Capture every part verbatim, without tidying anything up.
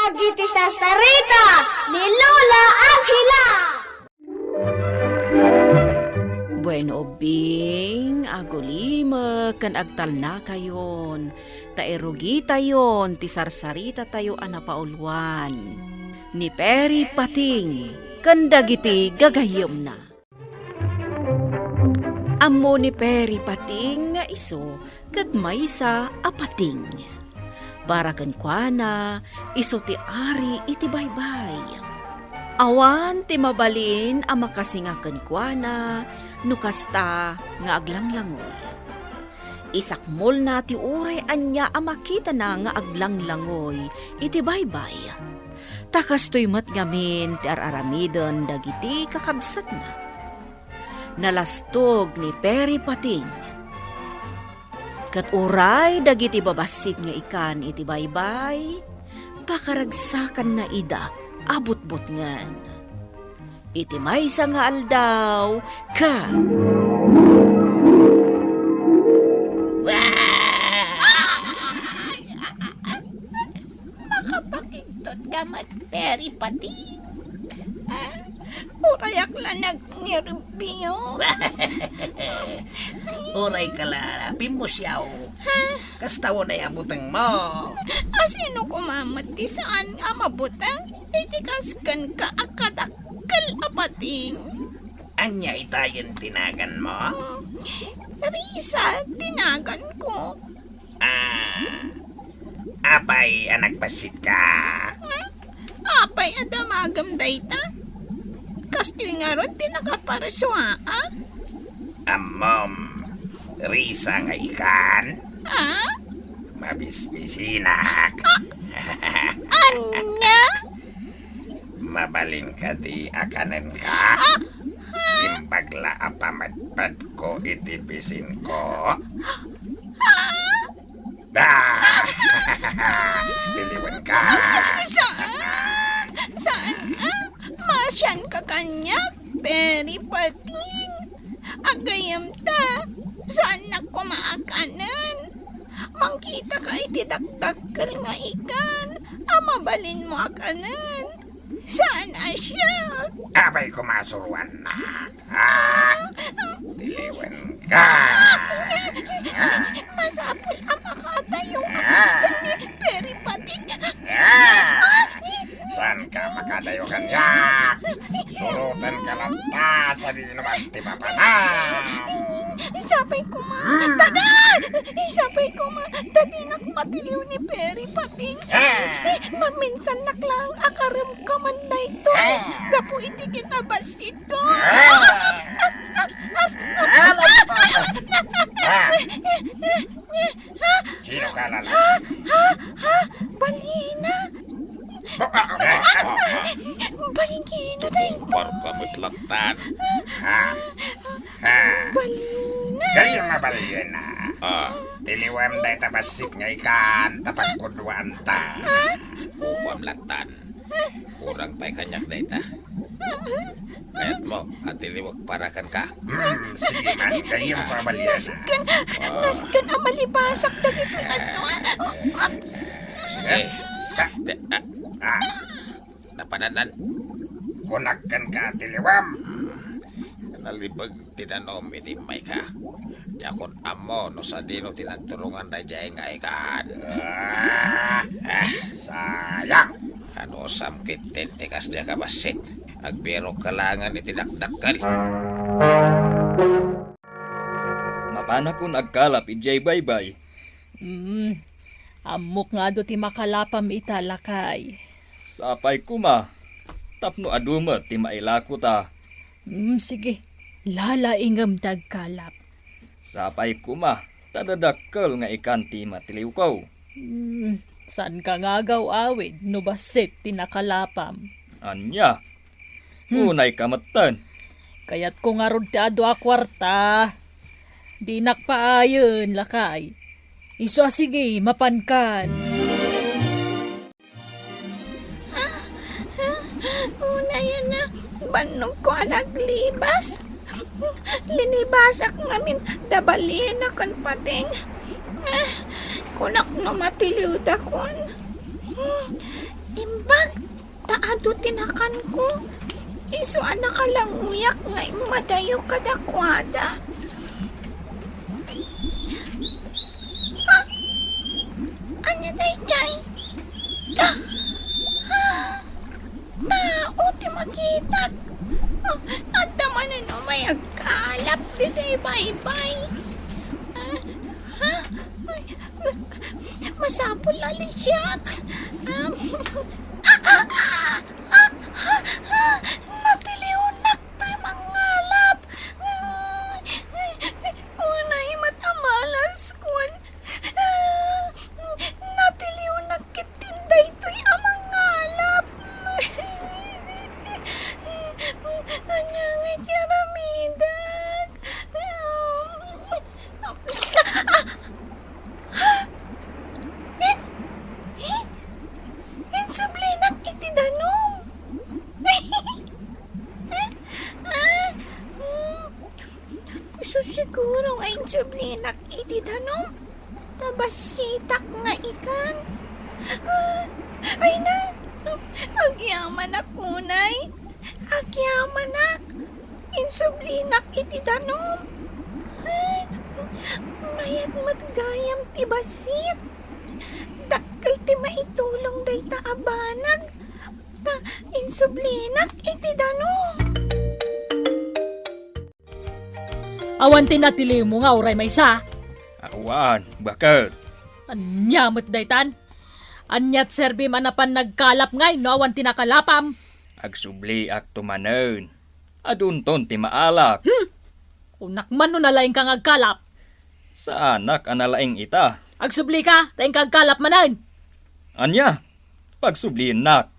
Dagiti sarsarita ni Lola Angela. Bueno, ubbing, agulimek ken agtalnakayon, ta irugitayon ti sarsarita tayo a napauluan. Ni Peri Pating ken dagiti gagayyemna. Ammo ni Peri Pating nga isu ket maysa a pating. Para kenkuana, isu ti ari iti baybay. Awan ti mabalin a makasinga kenkuana no kasta nga aglanglangoy. Isakmolna ti uray ania a makitana nga aglanglangoy iti baybay. Ta kastoy met ngamin ti ar-aramiden dagiti kakabsatna. Nalastog ni Peri Pating. Ket uray dagiti babassit nga ikan iti baybay, pakaragsakanna ida a butbutngen. Iti maysa nga aldaw, ket Makapakigtot ka met, Peri Pating. Ah, urayak la nagnerbios. Uray ka la pimmusiaw. Ha? Kasta unay a butengmo. Asino koma met ti saan a mabuteng iti kas kenka a kadakkel a pating? Ania itayen ti naganmo? Risa ti naganko. Ah, apay a nagbassit ka? Hmm? Apay a damagem dayta? Kastoy ngarud ti nakaparsuaak? Ammom, risa nga ikan? Ah? Mabisbisinak. Ah, ania? Mabalin kadi a kanenka? Ah, ah. Imbag la a pamadpadko iti bisinko? Ah! Ah! Tiliwenka! Saan? Saan? Ah, masianka kaniak, Peri Pating? Aggayemta, saannak koma a kanen. Mangkitaka iti dakdakkel nga ikan a mabalinmo a kanen. Saan a siak? Apay koma a suruannak. Ah! Tiliwenka! Masapul a makadayo ken ni Peri Pating. Ah! Saanka makadayo kaniak? Surotenka latta sadino man ti mapanam. Sapay koma. Hmm. Dada! Sapay koma. Dadinak matiliw ni Peri Pating. Ah! Maminsannak laeng a karemkaman daytoy. Ah! Gapu iti kinabassit ko. Ah! Ah! Sino ka, lalaki? Ha? Ha? Ha? Balina? Ba-, ah, ah, ah, ah. Balina daytoy. Barka met lattan. Ha? Ha? Balina. Gayyem a balina. Ah. Tiliwem dayta bassit nga ikan ta pagkudwaanta. Ha? Kukuam lattan. Kurang pay kaniak dayta. Kayatmo a tiliwek para kenka? Hmm, sige man, gayyem a balina. Nasken, nasken a malipasak dagitoy adtoy. Oops. Sige. Ah. Te-, ah. Ah. Napanannan. Kunak kenka a tiliwem. Nalibeg ti danom idi immayka. Diakon ammo no sadino ti nagturungan daydiay nga ikan. Ah, ah, sayang. Anusam ketdin ti kasdiay a bassit? Agbirokka laengen iti dakdakkel. Mapanakon agkalap idiay baybay. Mm, ammok nga adu ti makalapam ita, lakay. Sapay koma, tapno adu met ti mailakota. Mm, sige, lalaingem ti agkalap. Sapay koma, ta dadakkel nga ikan ti matiliwko. Mm, saanka nga agaw-awid no bassit ti nakalapam. Ania? Hmm. Unayka metten. Kayatko ngarud ti adu a kuarta. Dinak paayen, lakay. Isu a sige, mapankan. Unayen a bannogko a naglibas. Linibasak ngamin da balina ken pating. Kunak no matiliwdakon. Imbag, ta adu ti nakanko. Isu a nakalanguyak nga immadayo kadakuada. Ha? Ania daydiay? Ha? Tao ti makitak. Adda manen umay agkalap ditoy baybay. Ah, ha? Ay, masapul a lisiak. Ah, ah, ah, ah, ah, ah, natiliwnak toy mangalap. Ay, ay, ay, unay met a malas, kuan. Ah, natiliwnak ketdin daytoy a mangalap. Ania ngay ti aramidek? Ah, ah, ah, eh, eh, insublinak iti danum. Ah, mm, isu siguro nga insublinak iti danum. Ta bassitak nga ikan. Ah, ay na, agyamanak unay. Agyamanak. Insublinak iti danum. Ay, mayat met gayam ti bassit. Dakkel ti maitulong dayta a banag. Ta insublinak iti danum. Awan ti natiliwmo nga uray maysa? Awan, baket. Ania met daytan? Ania ti serbim a napan nagkalap ngay no awan ti nakalapam? Agsubliakto manen. Adunton ti maalak. Hmm! Kunak man no nalaingka nga agkalap. Saanak a nalaing ita. Agsublika, ta inka agkalap manen. Ania? Pagsubliennak.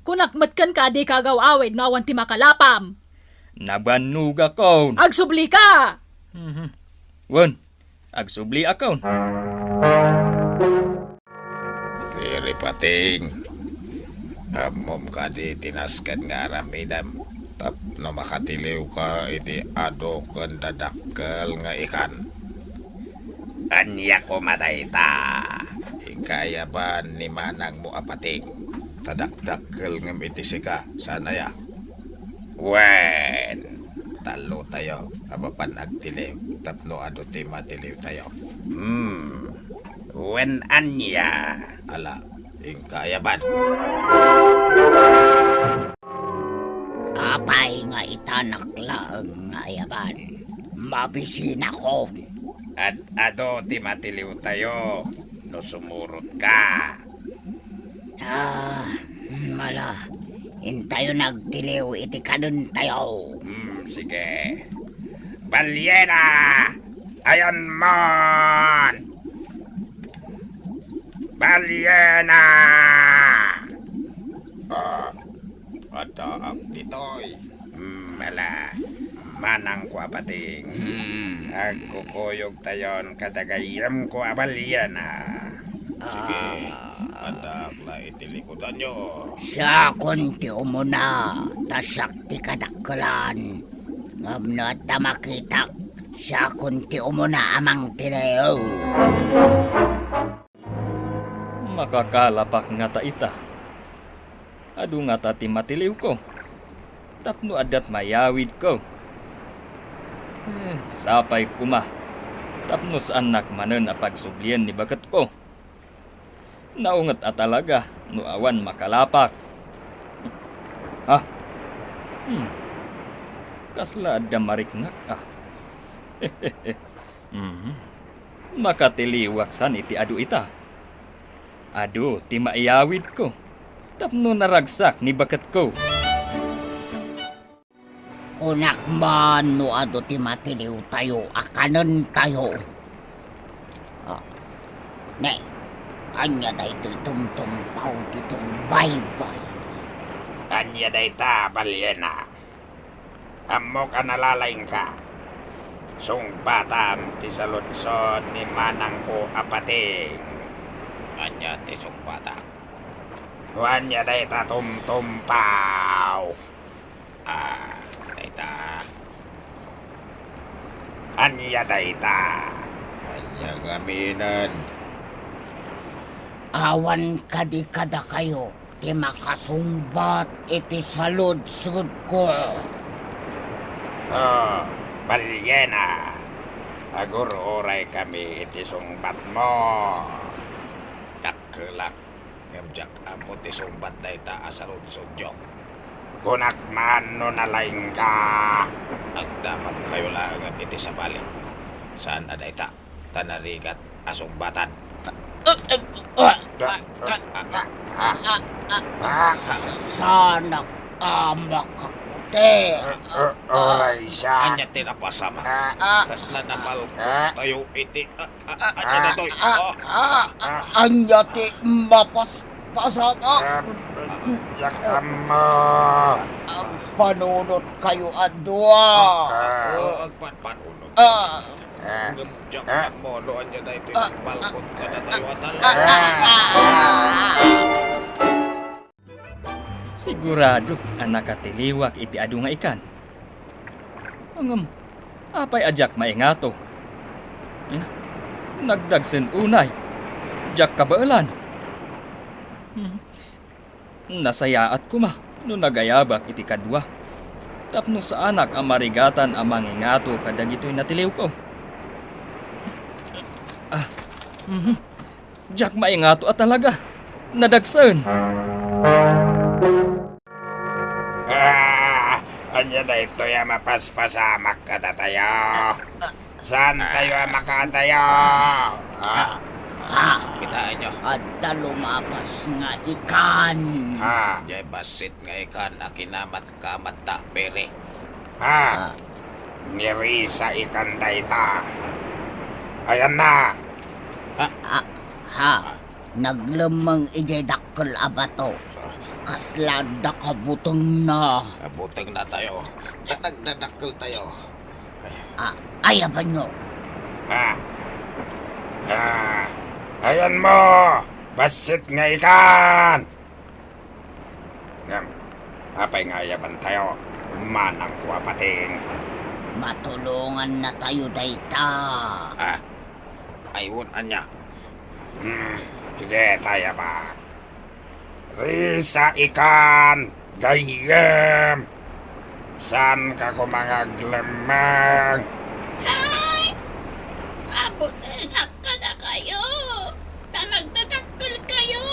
Kunak met kenka a dika agaw-awid no awan ti makalapam. Nabannogakon. Agsublika! Mhm. Wen, agsubliakon. Piripating, ammom kadi ti nasken nga aramidem tapno makatiliwka iti adu ken dadakkel nga ikan? Ania koma dayta? Inkayaban ni manangmo a pating, ta dakdakkel ngem iti sika, saan aya? Wen, tallotayo a mapan agtiliw tapno adu ti matiliwtayo. Hmm, wen ania? Ala, inkayaban. Apay nga itanak laeng nga ayaban? Mabisinakon. Ad-adu ti matiliwtayo no sumurotka. Ah, mala, intayo nagtiliw iti kanentayo. Hmm, sige. Balyena! Ayanmon! Balyena! Ah, addaak ditoy. Hmm, ala, manangko a pating. Hmm. Agkukuyogtayon kadagayemko a balyena. Sige, ah, addaak la iti likudanyo. Siakon ti umuna, ta siak ti kadakkelan. Ngem no adda makitak, siakon ti umuna a mangtiliw. Makakalapak ngata ita. Adu ngata ti matiliwko tapno adda't mayawidko. Eh, sapay koma tapno saannak manen a pagsublien ni baketko. Naunget a talaga no awan makalapak. Ha? Hmm. Kasla adda mariknak, a. Mhm. Makatiliwak san iti adu ita. Adu ti maiyawidko tapno naragsak ni baketko. Kunak man no adu ti matiliwtayo a kanentayo. Ah, ne, ania daytoy tumtumpaw ditoy baybay? Ania dayta, balyena? Ammok a nalalaingka. Sungbatam ti saludsod ni manangko a pating. Ania ti sungbatak? Ania dayta tumtumpaw? Ah, dayta. Ania dayta? Ania ngaminen? Awan kadi kadakayo ti makasungbat iti saludsodko. O, baliena. Agur-oraykami iti sungbatmo. Dakkelak, ngem diak ammo ti sungbat dayta a saludsodyo. Kunak man no nalaingka. Agdamagkayo laengen iti sabali. Saan a dayta ta narigat a sungbatan. Ah, ah, ah, Da-, ah, ah, ah, ah, ah, ah, ah, ah, sa-, saanak a makakuti. Ah, ah, oray siya. Ania ti napasamak? Ah, ah, kasla napalkot ah, tayo iti, ah, ah, ah, ania ah, daytoy? Ah, ah, ah, ah, ania ti mapas-, pasamak? Ah, diak ammo. Ah, panunotkayo a dua. Ah. O, agpan-, panunot. Ah. Ah. Ngem diak ammo no ania daytoy nangbalkot kadatayo a talaga. Ah. Sigurado a nakatiliwak iti adu nga ikan. Ngem, apay a diak maingato? Ina, nagdagsen unay. Diak kabaelan. Hmm. Nasayaat koma no nagayabak iti kadua, tapno saanak a marigatan a mangingato kadagitoy natiliwko. Ah, mhm. Diak maingato a talaga. Nadagsen. Ah, ania daytoy a mapaspasamak kadatayo? Saantayo a makaadayo? Ah. Ah. Kitaenyo? Adda lumapas nga ikan. Ah. Diay bassit nga ikan a kinamat-kamatta, Pere. Ah. Ah. Ni Risa ikan dayta. Ayanna. Ah. Ah, ha. Ah. Naglemmeng idiay dakkel a bato. Ah. Kasla adda kabutengna. Ah, butengnatayo. Ta nagdadakkeltayo. Ay. Ah, ayabanyo. Ah. Ah. Ayanmo, bassit nga ikan. Ngem, apay nga ayabantayo? Manangko a pating. Matulongannatayo dayta. Ah. Ay, wen, ania? Hmm, sige, ta ayabak. Risa ikan, gayyem. Saanka koma nga aglemmeng? Ay! Mabutengak kadakayo, ta nagdadakkelkayo.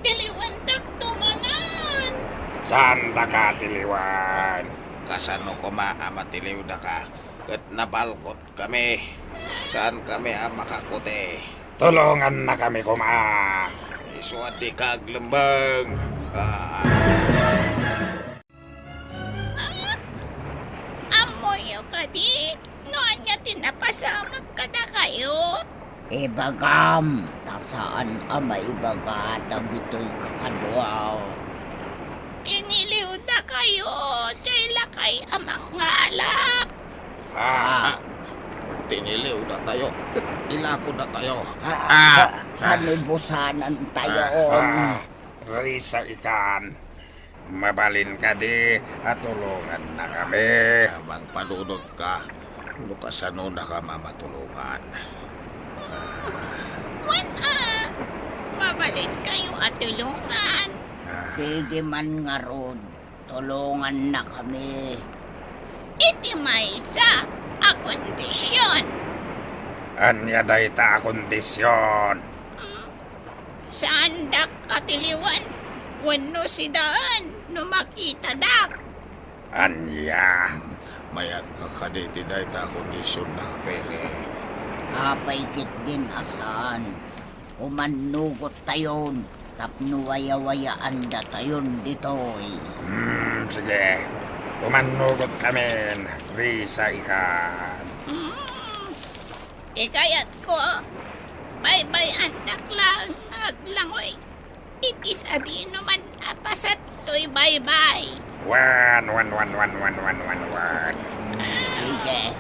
Tiliwendakto manen. Saandaka a tiliwen. Kasano koma a matiliwdaka ket nabalkot kami, saankami a makakuti. Tulongannakami koma. Isu a dika aglemmeng. Ah. Ah, ammoyo kadi no ania ti napasamak kadakayo? Ibagam, ta saan a maibaga dagitoy kakadua. Tiniliwdakayo, diay lakay a mangngalap. Ah. Ah. Tiniliwdatayo ket ilakodatayo. Ah, ah, ah, kanibusanantayo. Ah, ah, Risa ikan. Mabalin kadi a tulongannakami? Ah, mangpanunotka no kasanonakam a matulongan. Ah. Wen a, mabalinkayo a tulongan. Ah. Sige man ngarud. Tulongannakami. Iti maysa a kondision. Ania dayta a kondision? Hmm. Saandak a tiliwen wenno sidaen no makitadak. Ania? Mayat ka kadi iti dayta a kondisionna, Pere? Apay ketdin a saan? Umannugottayon tapno wayawayaandatayon ditoy. Hmm, sige. Umannugotkami, Risa ikan. Hmm. Ti kayatko, baybay-andak laeng nga aglangoy iti sadinoman a paset toy baybay. Wen, wen, wen. Hmm, sige.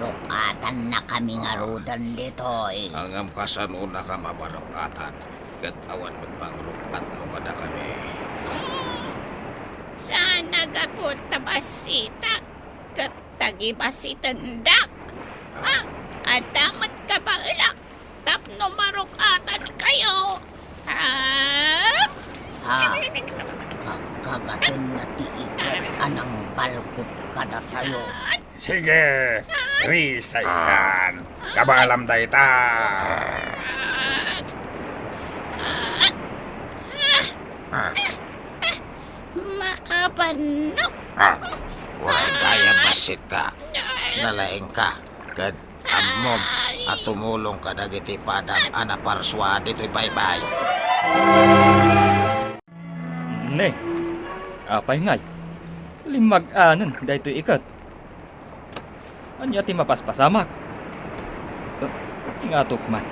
Ruk-atannakami ngaruden ditoy. Ngem kasanonakam a maruk-atan, ket awan met pangruk-atmo kadakami. Hmm. Saan a gapu ta bassitak, ket tagibassitendak. Ah, adda met kabaelak tapno maruk-atankayo. Ah? Ah, Pagatenna ti iket a nangbalgok kadatayo. Sige, Risa Ikan. Kabaelam dayta. Makapannok. Ah, uray gayam bassit ka. Nalaing ka. Ket ammom a tumulong ka dagiti padam a naparsua ditoy baybay. Ne, apay ngay? Limmag-anen daytoy iket. Ania ti mapaspasamak? Eh, ingatok man.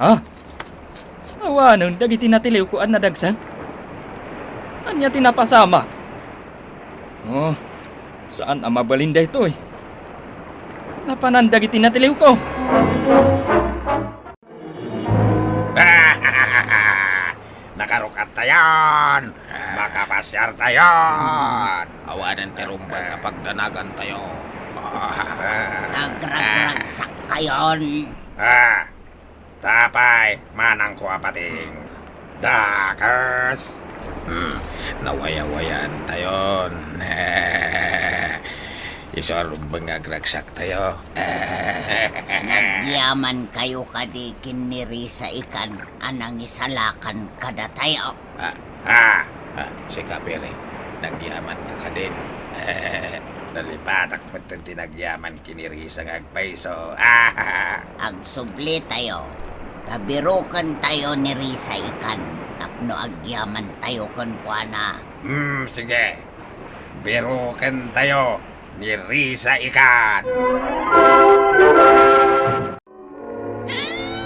Ha? Awanen dagiti natiliwko a nadagsen? Ania ti napasamak? Oh, saan a mabalin daytoy. Napanan dagiti natiliwko. Nakarukattayon! Makapasiartayon! Awanen ti rumbeng a pagdanagantayo. Nagragragsak kayon. Ah, tapay, manangko a pating. Dakes! Hmm, nawayawayaantayon. Isu a rumbeng nga agragsaktayo. Nagyaman kayo kadi ken ni Risa Ikan a nangisalakan kadatayo. Ah, ah, ah, sika, Pere, nagyaman ka kadin. Nalipatak metten ti nagyaman ken ni Risa nga agpayso. Agsublitayo, ta birokentayo ni Risa Ikan tapno agyamantayo kenkuana. Hmm, sige. Birokentayo ni Risa Ikan.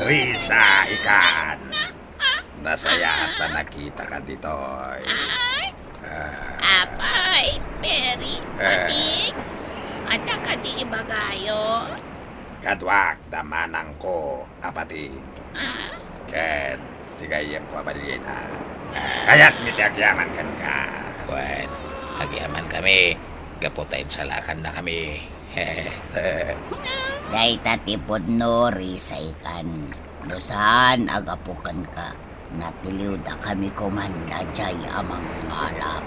Risa Ikan. Nasayaat ta nakitaka ditoy. Ay, ah, apay, Peri, eh, Pating, adda kadi ibagayo? Kaduak da manangko a Pating. Ah? Ken ti gayyemko a baliena. Kayatmi ti agyaman kenka. Wen, agyamankami gapu ta insalakannakami. Dayta ti pudno, Risa Ikan. No saan a gapu kenka, natiliwdakami koman daydiay a mangalap.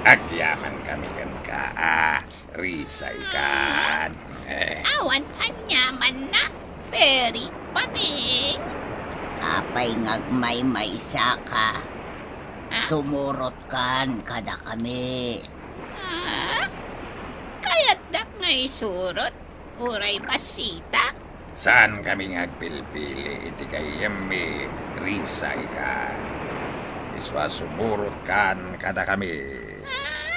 Agyamankami kenka, a, Risa Ikan. Eh. Awan aniamanna, Peri Pating. Apay nga agmaymaysaka? Ah? Sumurotkan kadakami. Ah? Kayatdak nga isurot? Uray bassitak? Saankami nga agpilpili iti gayyemmi, Risa Ikan. Isu a sumurotkan kadakami. Ah?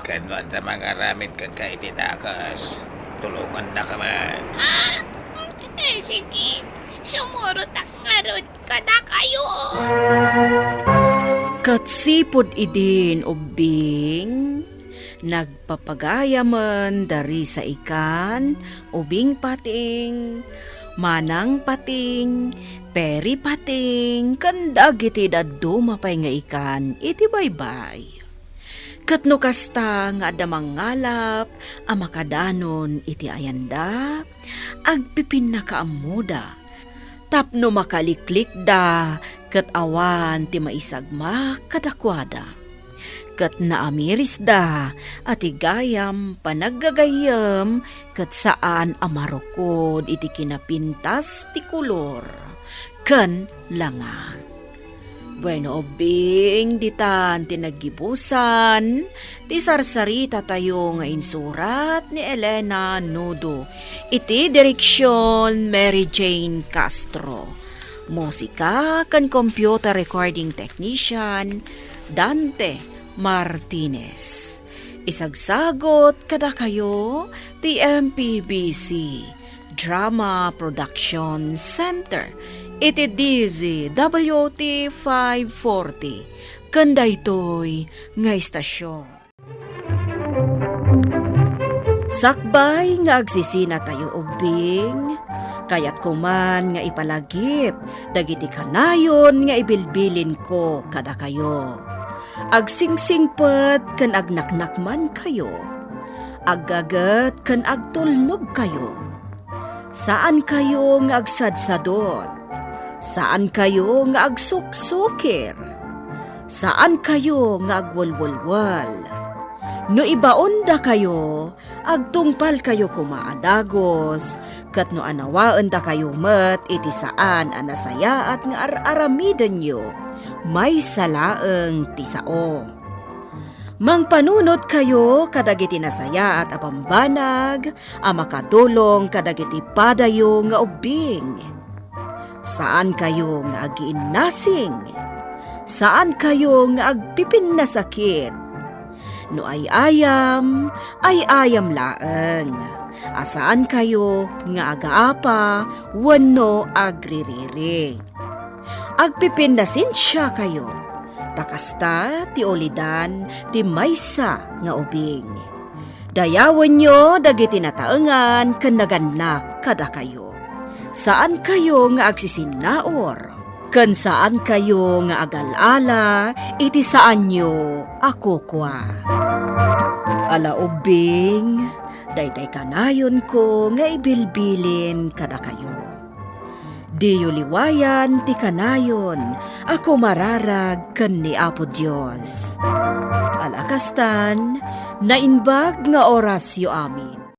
Ken no adda mangaramid kenka iti dakes, tulongannaka met. Ah? Eh, sige. Sumurotak ngarud kadakayo. Ket sipud idin ubbing, nagpapagayamen da Risa Ikan, Ubing Pating, Manang Pating, Peri Pating, ken dagiti dadduma pay nga ikan iti baybay. Ket no kasta nga adda mangalap a makadanon iti ayanda, agpipinnakaammoda tapno makaliklikda ket awan ti maisagmak kadakuada. Ket naamirisda a ti gayam panaggagayyem ket saan a marukod iti kinapintas ti kolor ken langa. Bueno, ubbing, ditan ti naggibusan ti sarsaritatayo nga insurat ni Elena Nudo, iti direksion Mary Jane Castro. Musika ken computer recording technician, Dante Martinez. Isagsagot kadakayo ti M P B C Drama Production Center iti D Z W T five forty, ken daytoy nga istasyon. Sakbay nga agsisinatayo ubbing, kayatko man nga ipalagip dagiti kanayon nga ibilbilinko kadakayo. Agsingsingpet ken agnaknakmankayo. Aggaget ken agtulnogkayo. Saankayo nga agsadsadot. Saankayo nga agsuksukir. Saankayo nga agwelwelwel. No ibaondakayo, agtungpalkayo koma a dagus, ket no anawaendakayo met iti saan a nasayaat nga ar-aramidenyo, maysa laeng ti sao. Mangpanunotkayo kadagiti nasayaat a bambanag a makadulong kadagiti padayo nga ubbing. Saankayo nga agiinnasing. Saankayo nga agpipinnasakit. No ay-ayam, ay-ayam laeng, a saankayo nga agaapa wenno agririri. Agpipinnasensiakayo, ta kasta ti ulidan ti maysa nga ubing. Dayawenyo dagiti nataengan ken nagannak kadakayo. Saankayo nga agsisinnaur, ken saankayo nga agal-ala iti saanyo a kukua. Ala ubbing, daytay kanayonko nga ibilbilin kadakayo. Diyo liwayan ti kanayon a kumararag ken ni Apo Dios. Ala kastan, naimbag nga orasyo amin.